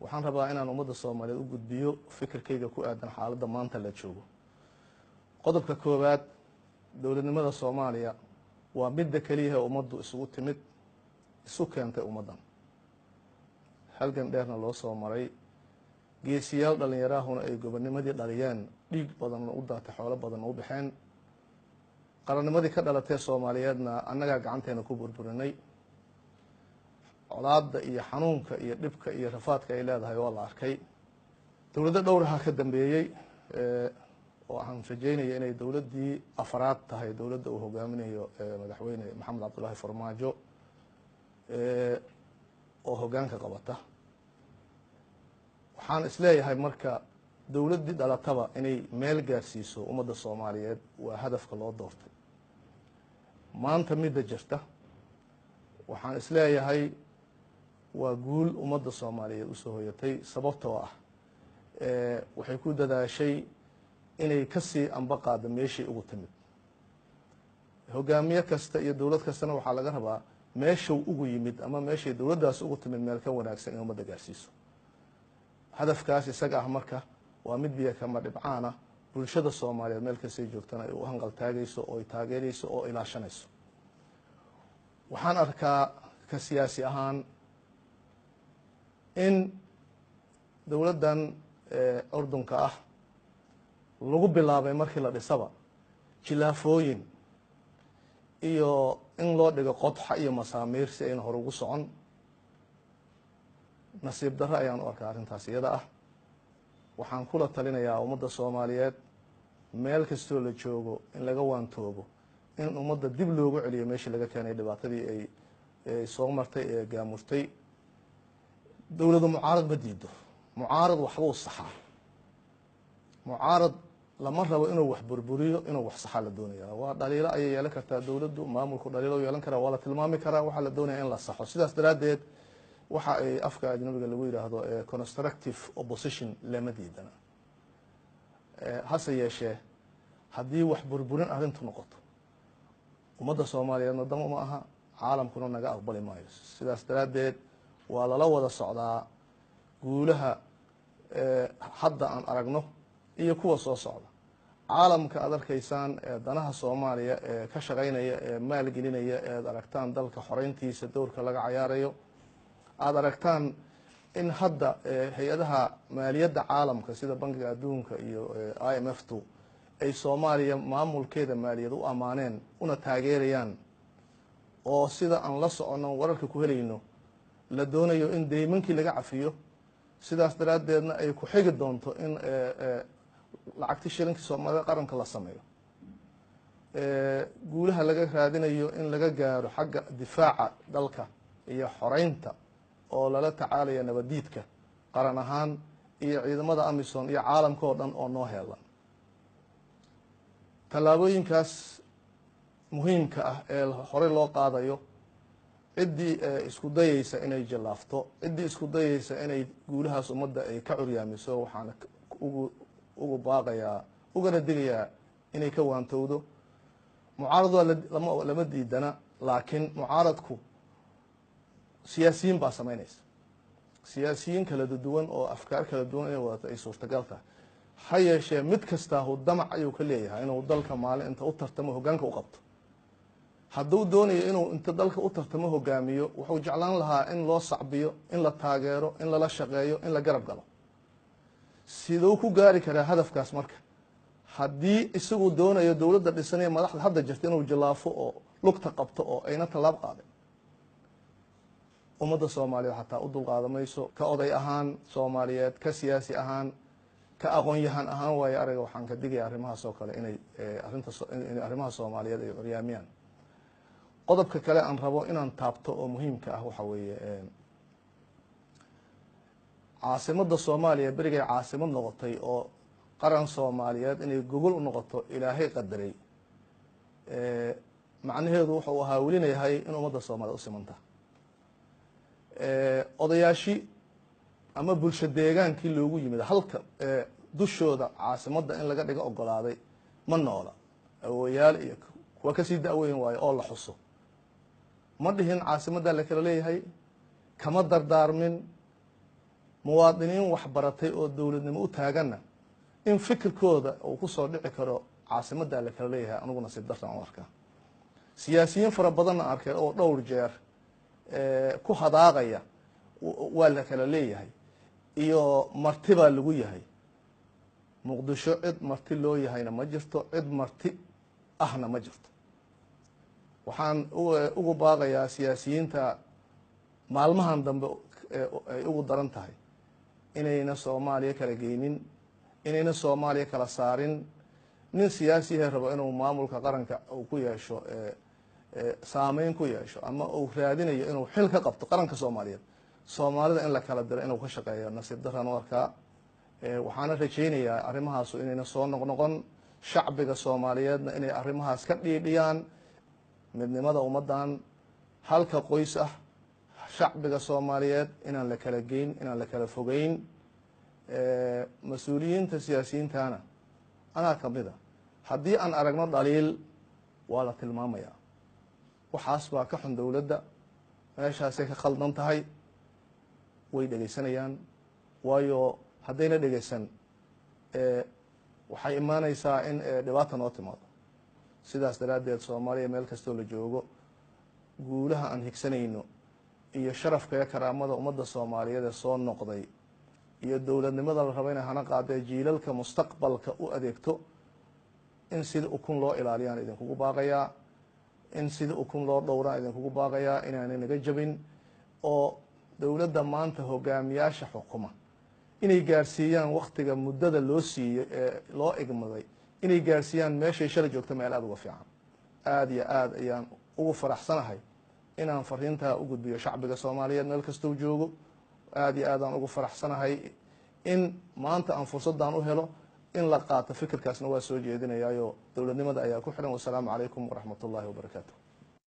Waxaan rabaa inaan ummadda Soomaaliyeed u gudbiyo fikirkayga ku aadan xaaladda maanta la joogo. Qodobka koowaad, dowladnimada Soomaaliya waa midda keliyaha ummaddu isugu timid, isu keentay ummaddan, halgan dheerna loo soo maray, geesiyaal dhallinyaraahuna ay gobonimadii dhaliyeen, dhiig badanna u daatay, xoolo badanna u baxeen. Qarannimadii ka dhalatee Soomaaliyeedna annagaa gacanteena ku burburinay. Colaadda iyo xanuunka iyo dhibka iyo rafaadka ay leedahay waa la arkay. Dowladdo dhowraha ka dambeeyey, oo aan rajeynaya inay dowladdii afraad tahay dowladda uu hogaaminayo Madaxweyne Maxamed Cabdullaahi Farmaajo oo hoggaanka qabata. Waxaan isleeyahay marka dowladdii dhalataba inay meel gaarsiiso ummadda Soomaaliyeed waa hadafka loo doortay. Maanta midda jirta waxaan isleeyahay waa guul ummadda Soomaaliyeed usoo hoyatay, sababtoo ah waxay ku dadaashay inay kasii amba qaado meeshii ugu timid. Hogaamiye kasta iyo dowlad kastana waxaa laga rabaa meeshuu ugu yimid ama meeshay dowladdaas ugu timid meel ka wanaagsan in ummadda gaarsiiso. Hadafkaas isaga ah marka waa mid biyo kama dhibcaana, bulshada Soomaaliyeed meel kastay joogtana ay u hanqal taagayso oo ay taageerayso oo ilaashanayso. Waxaan arkaa ka siyaasi ahaan in dowladdan urdunka ah lagu bilaabay markii la dhisaba jilaafooyin iyo in loo dhigo qodxa iyo masaamiir si ayna hor ugu socon. Nasiib darro ayaan u arkaa arrintaas iyada ah. Waxaan kula talinayaa ummadda Soomaaliyeed meel kastoo la joogo in laga waantoobo in ummadda dib loogu celiyo meeshii laga keenay dhibaatadii ay soo martay ee gaamurtay. Dowladu mucaarad ma diido, mucaarad waxbuu saxaa. Mucaarad lama rabo inuu wax burburiyo, inuu wax saxaa la doonaya. Waa dhaliilo ayay yeelan kartaa dowladdu, maamulku dhaliilo yeelan karaa, waa la tilmaami karaa, waxaa la doonaya in la saxo. Sidaas daraaddeed waxa ay afka ajnabiga lagu yidhaahdo constructive opposition lama diidana. Hase yeeshee haddii wax burburin arrintu noqoto, ummadda Soomaaliyeedna dan uma aha, caalamkuna naga aqbali maayo. Sidaas daraaddeed waa lala wada socdaa guulaha hadda aan aragno iyo kuwa soo socda. Caalamka aad arkaysaan ee danaha Soomaaliya ee ka shaqaynaya ee maalgelinaya, eed aragtaan dalka xoreyntiisa dowrka laga cayaarayo, aada aragtaan in hadda hay-adaha maaliyadda caalamka sida Bankiga Adduunka iyo IMF tu ay Soomaaliya maamulkeeda maaliyad u ammaaneen una taageerayaan, oo sida aan la soconno wararka ku helayno la doonayo in deymankii laga cafiyo, sidaas daraaddeedna ay ku xigi doonto in lacagti shilinkii Soomaalida qaranka la sameeyo, guulaha laga raadinayo in laga gaaro xagga difaaca dalka iyo xoreynta oo lala tacaalaya nabadiidka qaran ahaan iyo ciidamada AMISOM iyo caalamka oo dhan oo noo heelan. Tallaabooyinkaas muhiimka ah ee horey loo qaadayo, ciddii isku dayeysa inay jallaafto, ciddii isku dayeysa inay guulahaas ummadda ay ka curyaamiso, waxaan ugu baaqayaa ugana digayaa inay ka waantowdo. Mucaarad waa lama diidana, laakiin mucaaradku siyaasiyiin baa samaynaysa, siyaasiyiin kala duwan oo afkaar kala duwan inay wadato ay suurtagal tahay. Ha yeeshee mid kastaahu damac ayuu ka leeyahay inuu dalka maalin inta u tartamo hoggaanka u qabto. Hadduu doonayo inuu inta dalka u tartamo hogaamiyo, wuxuu jeclaan lahaa in loo sacbiyo, in la taageero, in lala shaqeeyo, in la garab galo. Siduu ku gaari karaa hadafkaas marka haddii isagu doonayo dowladda dhisanaya madaxda hadda jirta inuu jallaafo oo lugta qabto oo ayna tallaab qaadin? Ummadda Soomaaliyeed xataa u dulqaadamayso. Ka oday ahaan Soomaaliyeed, ka siyaasi ahaan, ka aqoon-yahan ahaan, waayo arayga, waxaan ka digaya arrimahaas oo kale inay arrinta inay arrimaha Soomaaliyeed ay curyaamiyaan. Qodobka kale aan rabo inaan taabto oo muhiimka ah waxa weeye caasimadda Soomaaliya berigay caasimad noqotay oo qaran Soomaaliyeed inay gogol u noqoto Ilaahay qadaray, macnaheedu wuxuu ahaa welina yahay in ummadda Soomaliyeed u simanta. Odayaashi ama bulsho deegaankii loogu yimid halka dushooda caasimadda in laga dhigo ogolaaday ma noola, awooyaal iyo kuwa kasii da-weyn waayo oo la xuso. Ma dhihin caasimadda la kala leeyahay, kama dardaarmin. Muwaadiniin waxbaratay oo dowladnimo u taaganna in fikirkooda uu kusoo dhici karo caasimaddaa la kala leeyahay, anugu nasiib dartan u arkaa. Siyaasiyiin fara badanna arkeen oo dhowr jeer ku hadaaqaya waa la kala leeyahay iyo marti baa lagu yahay. Muqdisho cid marti loo yahayna ma jirto, cid marti ahna ma jirto. Waxaan ugu baaqayaa siyaasiyiinta maalmahan dambe ay ugu daran tahay inayna Soomaaliya kala geynin, inayna Soomaaliya kala saarin. Nin siyaasiyahe rabo inuu maamulka qaranka uu ku yeesho saameyn ku yeesho ama uu raadinayo inuu xil ka qabto qaranka Soomaaliyeed, Soomaalida in la kala diro inuu ka shaqeeyo nasiib daraan u arkaa. Waxaana rajaynayaa arrimahaasu inayna soo noqnoqon, shacbiga Soomaaliyeedna inay arrimahaas ka dhiidhiyaan. Midnimada ummaddan halka qoys ah, shacbiga Soomaaliyeed inaan la kala geyn, inaan la kala fogeyn. Mas-uuliyiinta siyaasiyiintana anaa kamid a, haddii aan aragno dhaliil waa la tilmaamayaa, waxaas baa ka xun dowladda, meeshaasay ka khaldan tahay, way dhegeysanayaan. Waayo haddayna dhegeysan waxay imaaneysaa in dhibaata noo timaado. Sidaas daraaddeed Soomaaliya meel kastoo la joogo, guulaha aan higsanayno iyo sharafka iyo karaamada ummadda Soomaaliyeed ee soo noqday iyo dowladnimada la rabo inay hana qaadee jiilalka mustaqbalka u adeegto, in sida ukun loo ilaaliyaan idinkugu baaqayaa, in sida ukun loo dhowraan idinkugu baaqayaa, inaanay naga jabin oo dowladda maanta hogaamiyaasha xukuma inay gaarsiiyaan waktiga muddada loo siiyey ee loo igmaday, inay gaarsiiyaan meeshay shalay joogto meel aada uga fiican. Aada iyo aada ayaan ugu faraxsanahay inaan fariintaa u gudbiyo shacbiga Soomaaliyeed meel kastou joogo. Aada iyo aadaan ugu faraxsanahay in maanta aan fursaddan u helo in la qaato fikirkaasna waa soo jeedinayaayo dowladnimada ayaa ku xiran. Wasalaamu calaykum waraxmat ullahi wabarakaatu.